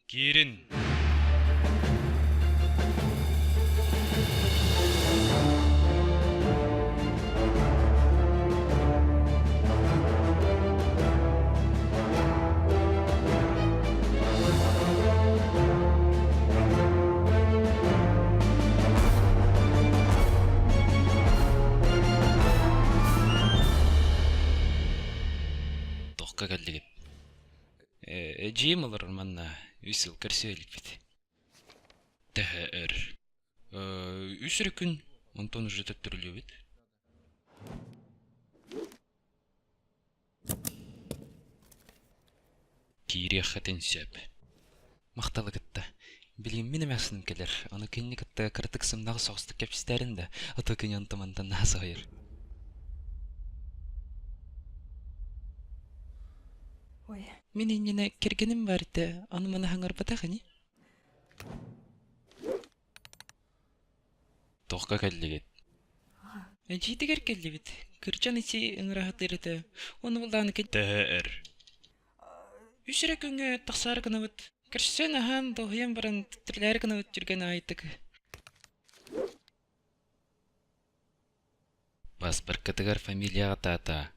Киирин! Туохха кэллигит? Эдьиийим олорор манна үс сыл көрсө иликпит. Төһө өр? Үс эрэ күн, онтон уже төттөрүлүөбүт. Киириэххитин сөп. Махталы кытта. Билигин мин эмээхсиним кэлэр, ону кинини кытта кыратык сымнаҕас соҕустук кэпсэтээрин да, а то кини онтон-мантан наһаа соһуйар. Мин иннинэ кэргэним баар этэ, ону маны хаҥарбатах ини. Туохха кэллигит? Эдьиийдигэр кэллибит. Кырдьан ити ыҥыраһатыыр этэ. Уонна булдааны Төһө өр? Үс эрэ күҥҥэ тахсаары гынабыт. Көрсөн аһаан, дуоһуйан баран төттөрүлээри гынабыт түргэн аайытык. Паспоркытыгар фамилияҕыт аата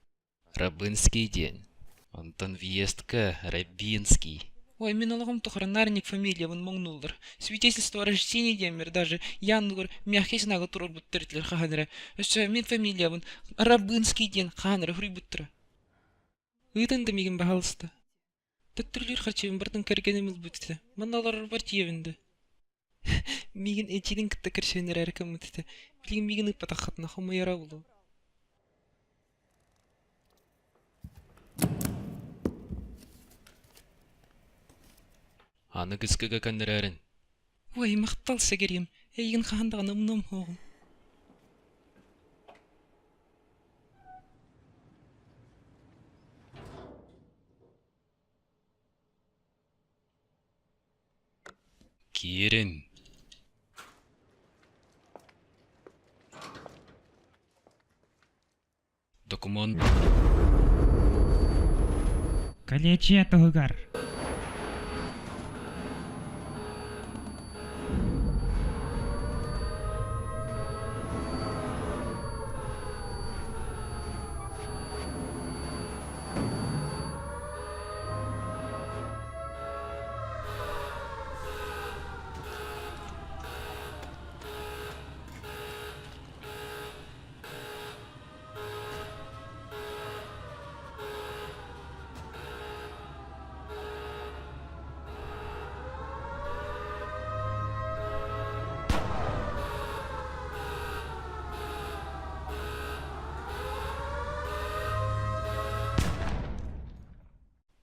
Рабынский диэн, онтон въездка Рабинский. Ой, мин олоҕум тухары нарник фамилиябын муҥнууллар. Свидетельство о рождении диэммэр даже Яннугар мягкий знагы туруорбуттар этилэр хаһан эрэ. Өссө мин фамилиябын Рабынский диэн хаһан эрэ суруйбуттара. Ыытан да миигин баһаалыста. Төттөрүлүүр харчыбын барытын кэргэним ылбыт этэ. Манна олорорбор тиийэбин да. Миигин эдьиийин кытта көрсөн эрээри гыммыт этэ. Билигин миигин ыыппатаххытына хомуйара буолуо. Аныгыскыга көннөрөөрүн. Ой, махтал сэгэрим, эйигин хаһан даҕаны умнуом суоҕум. Киирин. Докумуон Калечия туһугар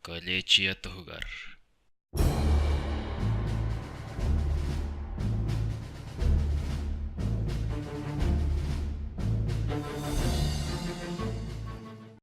Калечия туһугар.